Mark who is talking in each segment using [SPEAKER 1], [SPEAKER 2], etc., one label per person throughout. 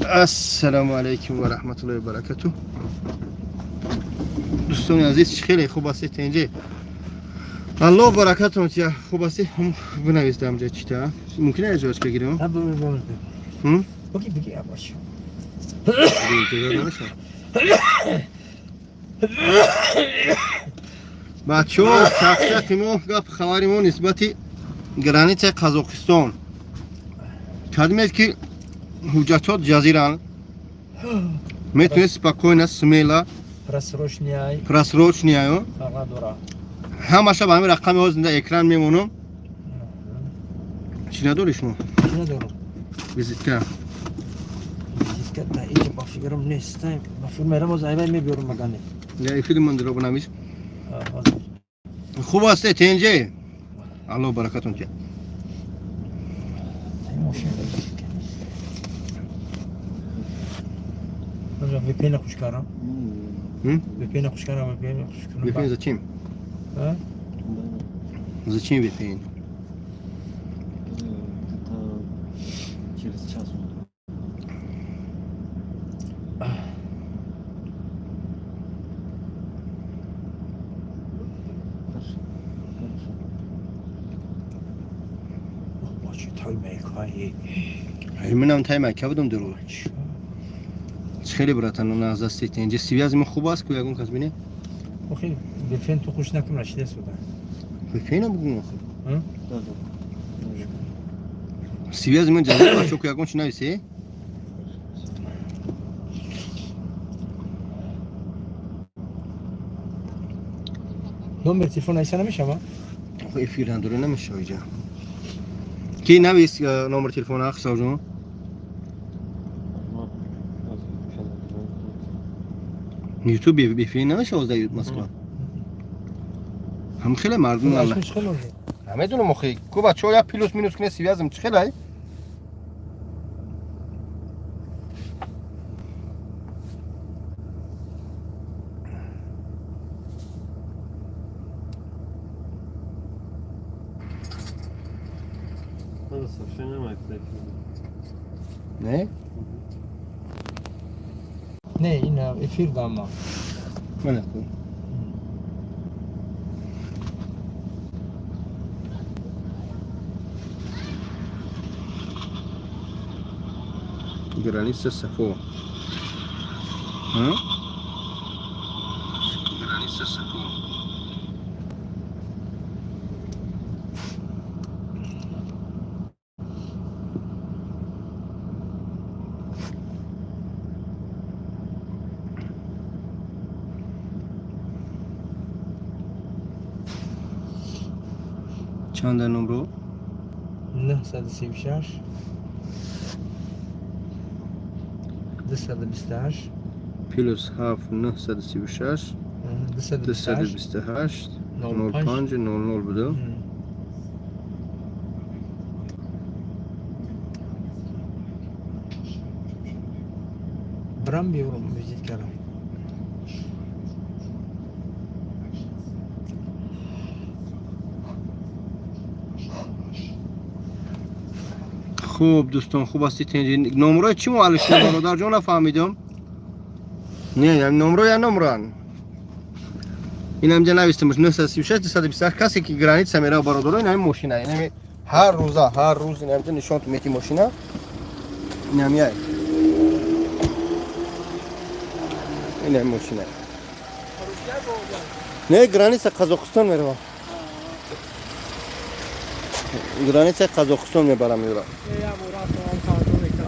[SPEAKER 1] Ассалому алайкум ва раҳматуллоҳи ва баракатуҳ. Дӯстони азиз, хеле хуб ҳастед, тенҷе? Аллоҳ баракатон тия. Хуб ҳастед? Бинавис дамҷа чита. Мумкин аст иҷозат бигирем?
[SPEAKER 2] Бигӣ, бигӣ, бош.
[SPEAKER 1] Иҷозат намешавад. Бачаҳо, чақчақи мо, гап хабари мо нисбати границаи Қазоқистон. Кадимед ки ҳуҷҷатҳот ҷазиранд, метавонед спокойно, смело.
[SPEAKER 2] Просрочный.
[SPEAKER 1] Просрочный аю.
[SPEAKER 2] Фарқ надора.
[SPEAKER 1] Ҳамаша ба ҳамин рақами ҳозир дар экран мемонам. Чӣ надори шумо?
[SPEAKER 2] Чӣ надорам?
[SPEAKER 1] Визитка.
[SPEAKER 2] Визитка да инҷа ба фикрам нест. Ба фикр мерам, боз айвай мебиёрам, магане.
[SPEAKER 1] Я эфири ман диро бинавис. Хуб ҳасте, тенҷе? Аллоҳ баракатон тия.
[SPEAKER 2] Мошин визитка нест. VPN хуш кардам. VPN хуш кардам, VPN хуш кардам.
[SPEAKER 1] VPN зачем?
[SPEAKER 2] А?
[SPEAKER 1] Зачем VPN?
[SPEAKER 3] Где-то через час буду. Хорошо. Хорошо.
[SPEAKER 2] Бочи той мекаи.
[SPEAKER 1] Минам тай мака будам дурӯ. Хеле, братан, нағз ҳастед, тенҷе? Связи мо хуб аст ку, ягон кас бине?
[SPEAKER 2] Охи, VPN ту хуш накун, нашида суда.
[SPEAKER 1] VPN бугум охи.
[SPEAKER 3] Да, да.
[SPEAKER 1] Связи мо ҷазир, бачо, ку ягон чи нависе?
[SPEAKER 2] Номер телефон айса намешава?
[SPEAKER 1] Охи, эфир надоре, намешава иҷа. Ки навис номер телефона, Хисавҷон?
[SPEAKER 3] Ну, сейчас буду.
[SPEAKER 1] Ютуб VPN намешава дар Москва. Ҳам хеле мардум алла.
[SPEAKER 2] Чӣ хел?
[SPEAKER 1] Намедонам охи. Ку бачо, я плюс минус кне связым чӣ хелай?
[SPEAKER 3] Надо сообщение мать.
[SPEAKER 1] Не?
[SPEAKER 2] Не, ина эфир дама.
[SPEAKER 1] Мана ку. Граница Сафо. А? Граница Сафо. Чанд номро?
[SPEAKER 2] 936 228.
[SPEAKER 1] Плюс 7 936
[SPEAKER 2] 228
[SPEAKER 1] 228
[SPEAKER 2] 05
[SPEAKER 1] 05 00 буду.
[SPEAKER 2] Брам биёрам визиткара.
[SPEAKER 1] Хуб, дӯстон, хуб ҳастед, тенҷи? Номрои чӣ муаллиф шуд, бародарҷон, нафаҳмидам. Не, номро я номроан. Инам ҷа навистамаш 936 228. Касе ки граница мерава, бародаро, инами мошина, инами ҳар рӯза, ҳар рӯз инамҷа нишон мети мошина. Инам яй. Инами мошина. Не, граница Қазоқистон мерава. Граница Қазоқистон мебарам юра.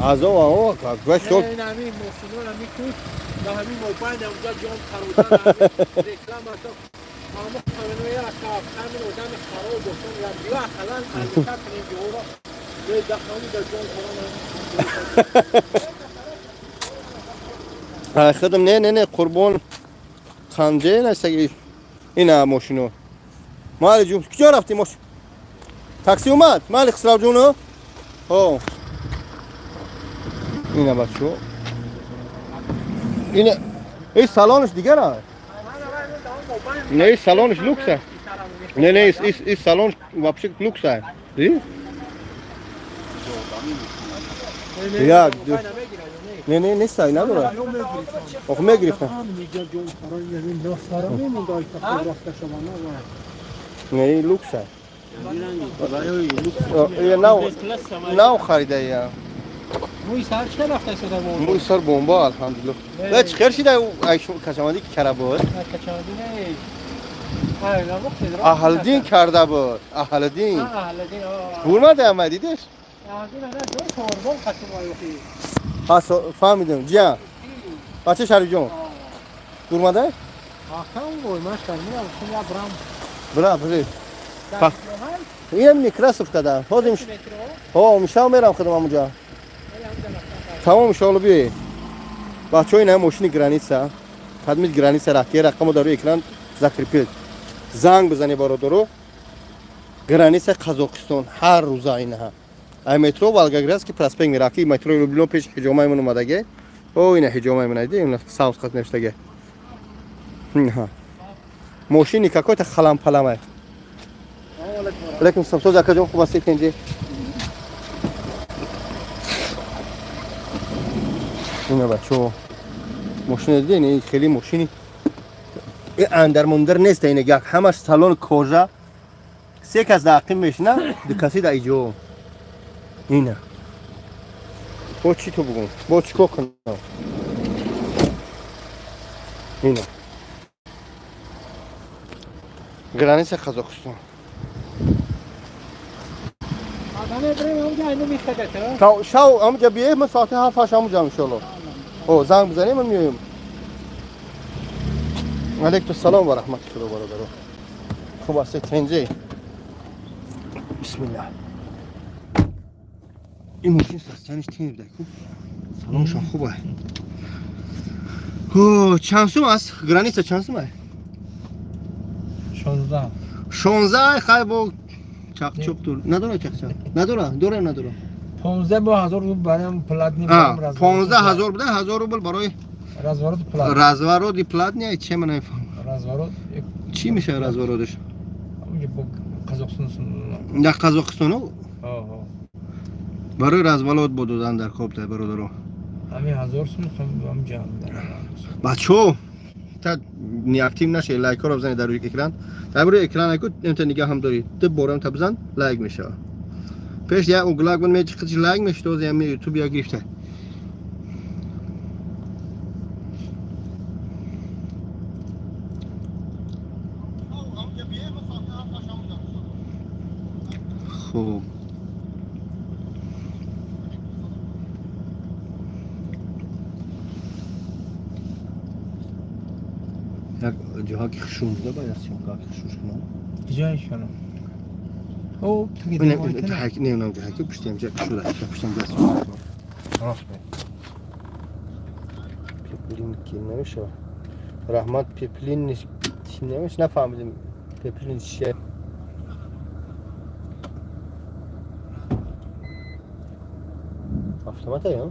[SPEAKER 1] Азо о, как шок.
[SPEAKER 4] Ҳамин мошинон ҳамин куч ба ҳамин мобайн онҷа ҷон қародан реклама ҳама қаноя ҳамин одами хароб бошон я биё ақаллан алика кунем ки ора дахами да ҷон карон.
[SPEAKER 1] Худам не, не, не, қурбон ханҷе насаги ина мошино. Мали ҷун, куҷо рафти мош? Такси омад? Мали Хисравҷону? Ҳо. Ина бачо. Ина ин салонаш дигар аст. Не, ин салонаш люкс аст. Не, не, ин салон вообще люкс аст. Ди? Як, ду. Не, не, нест, надора. Охо мегирифтам. Не, люкса. Нав харида я.
[SPEAKER 4] Мӯи сар чӣ рафта шуда буд?
[SPEAKER 1] Мӯи сар бомба, алҳамдулиллоҳ. Ва чӣ хел шида кашамадӣ ки кара буд?
[SPEAKER 4] Кашамадӣ не.
[SPEAKER 1] Аҳлиддин карда буд. Аҳлиддин. Бурмада ама дидеш? Ҳа, фаҳмидам. Ҷия. Бача Шарифҷон. Бурмада? Бра, бра. Инам Некрасовка да. Ҳозир ҳо, мишав мерам худам амуҷа. Тамом, иншоалло биёед. Бачаҳо, ина мошини граница. Кадмид граница рафт. Рақамо дар рӯи экран закрепил. Занг бизанед, бародаро. Граница Қазоқистон ҳар рӯза инаҳа. Ай метро Волгоградский проспект мера. Ки метрои Люблино пеш ҳиҷомаи ман омадаге. О, ина ҳиҷомаи ман айди, ина савз хат навиштаге. Ҳа. Мошини какой-то халам-паламай. Алейкум салом. Соз акаҷон, хуб ҳастед, тенҷи? Ина бачаҳо. Мошина дидед, ин хеле мошини андармондар нест, ина як ҳамаш салон кожа. Се кас дар ақиб мешина, ду каси дар иҷо. Ина. Бо чӣ ту бугум? Бо чӣ кор кунам? Ина. Граница Қазоқистон. Шав амҷа биёед, ман соати 7-8 амуҷам иншоалло. О, занг бизанем, ман меоем. Алейкум салом ва раҳмати худо, бародаро. Хуб ҳастед, тенҷи? Бисмиллаҳ. Ин мошин состояниш тинҷ буда ку. Салоншон хуб ай. Ҳо, чанд сум аст? Граница чанд сум ай?
[SPEAKER 2] 16.
[SPEAKER 1] 16 хай бо чақчуқ дур. Надора чақчақ? Надора? Дора, надора?
[SPEAKER 2] 15 бо 1000 рубл барои платный.
[SPEAKER 1] 15 000 буда, 1000 рубл барои
[SPEAKER 2] Разворот плат.
[SPEAKER 1] Развороти платный че, ман намефаҳмам.
[SPEAKER 2] Разворот.
[SPEAKER 1] Чӣ мешавад развороташ?
[SPEAKER 2] Онҷо бо Қазоқистон.
[SPEAKER 1] Дар Қазоқистону барои разворот бо додан дар коб дар бародаро.
[SPEAKER 2] Ҳамин 1000 сум ҳамҷа.
[SPEAKER 1] Бачаҳо, та неактив нашед, лайкҳоро бизанед дар рӯи экран. Дар рӯи экран айку имта нигаҳ ҳам дорӣ. Ду борам та бизан, лайк мешавад. Пеш як углак буд, мечиқич лайк мешуд, ҳозир ҳами ютуб як гирифта. Хуб. Як ҷоҳа ки хушум буда, бояд съёмка ки хушуш кунам.
[SPEAKER 2] Ҷойшона. О,
[SPEAKER 1] Не, ҷоҳа ки пуштиам ҷа шуда, пуштиам ҷа съёмка кунам.
[SPEAKER 2] Рост.
[SPEAKER 1] Пеплин ки намешава. Раҳмат, пеплин чи намеш, нафаҳмидем. Пеплин чия? Автомата я?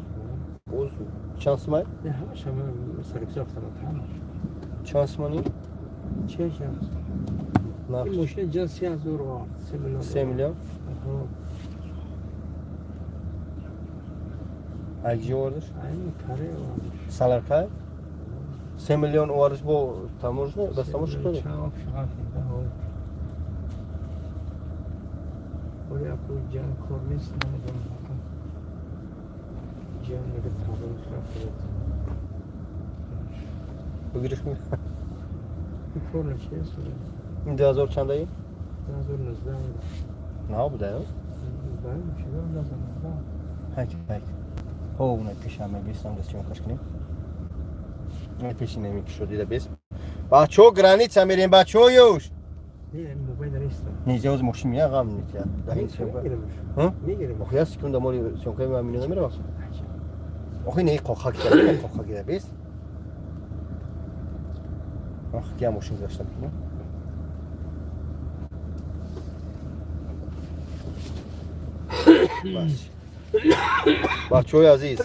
[SPEAKER 1] Боз чанд сумай?
[SPEAKER 2] Не, ҳамаш ҳама саркси автомат ҳамаш.
[SPEAKER 1] Чанд сумани?
[SPEAKER 2] Чӣ чанд?
[SPEAKER 1] Нарх.
[SPEAKER 2] Ин мошина ҷан 3000 овард, 3 миллион.
[SPEAKER 1] 3 миллион? Ай киҷо овардаш?
[SPEAKER 2] Айн Корея овард.
[SPEAKER 1] Саларкай? 3 миллион овардаш, бо таможня, ба таможня кардӣ?
[SPEAKER 2] Чанд шафида ҳо. Оли аку ҷан кор нест, намедонам ака. Ҷан мега табон шафида.
[SPEAKER 1] Бигириш ми?
[SPEAKER 2] Кор начест?
[SPEAKER 1] Ин 2000 чандаи?
[SPEAKER 2] 2019.
[SPEAKER 1] На буда, ё?
[SPEAKER 2] Бале, чиро 2019.
[SPEAKER 1] Ҳайк, ҳайк. Ҳо, уна пешам бестам, даст съёмкаш кунем. Ай пеши неми ки шуд, дида бес. Бачо, граница мерем, бачо юш.
[SPEAKER 2] Не, мобайл нест.
[SPEAKER 1] Нельзя, оз мошин мия ғам нельзя. Да ин съёмка.
[SPEAKER 2] Мегиремш.
[SPEAKER 1] Ҳа?
[SPEAKER 2] Мегирем.
[SPEAKER 1] Охи як секунда мори съёмкаи ма мино намерава. Охи не қоха кида, қоха кида бес. Ох, ки мошин гузашта бикунем. Бас. Бачаҳои азиз,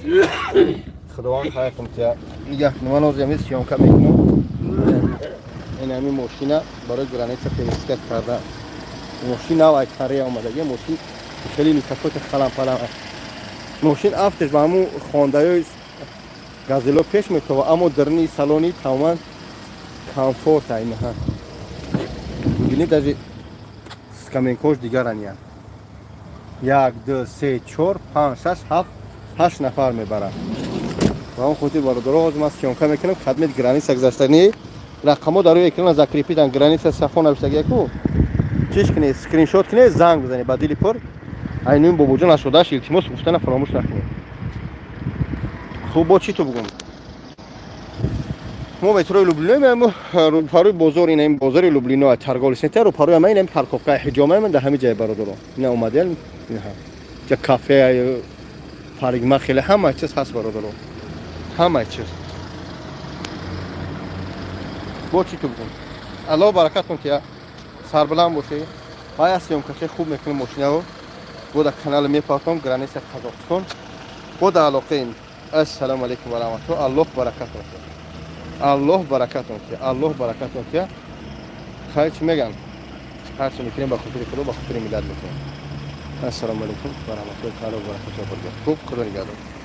[SPEAKER 1] худованд хайр кунад. Нигоҳ кунед, ман ҳозир ҳамин съёмка мекунам. Ин ҳамин мошина барои граница перевозка карда. Мошин нав ай Корея омадаги, мошин хеле никакой-то халам-палам. Мошин афтеш ба ҳамун хондаёи Газело пеш метова, аммо дарни салони тамоман комфорт айнаҳа. Бибинед, даже скамейкош дигаран. Як, ду, се, чор, панҷ, шаш, ҳафт, ҳашт нафар мебарад. Ба он хотир, бародаро, ҳозир ман съёмка мекунам. Кадмет граница гузаштани рақамҳо дар рӯи экрана закрепить, граница сафо навиштагияку. Чиш кунед, скриншот кунед, занг бизанед ба дили пур. Айнуин бобоҷон ашодаш илтимос гуфтана фаромӯш накунед. Хуб, бо чӣ ту бугум? Мо метрои Люблино меам, рӯпаруи бозор, ина бозори Люблино, торговый центр рӯпаруи ама, ина парковкаи ҳиҷома ман дар ҳами ҷай, бародаро. Ина омадем, инаҳа ҷа кафе, парикмахер, ҳама чиз ҳаст, бародаро, ҳама чиз. Бо чӣ ту бугум? Аллоҳ баракатон тия, сарбаланд бошед. Ҳая, съёмкаше хуб мекунем мошинаро, бо дар канал мепартом. Граница Қазоқистон бо дар алоқаем. Ассалому алайкум ва раҳматуллоҳ. Аллоҳ баракатон тия, Аллоҳ баракатон тия, Аллоҳ баракатон тия. Хайр, чӣ меган, ҳар чӣ мекунем, ба хотири Худо, ба хотири миллат мекунем. Ассалому алайкум ва раҳматуллоҳи таала ва баракатуҳ. Хуб, Худо нигаҳдор.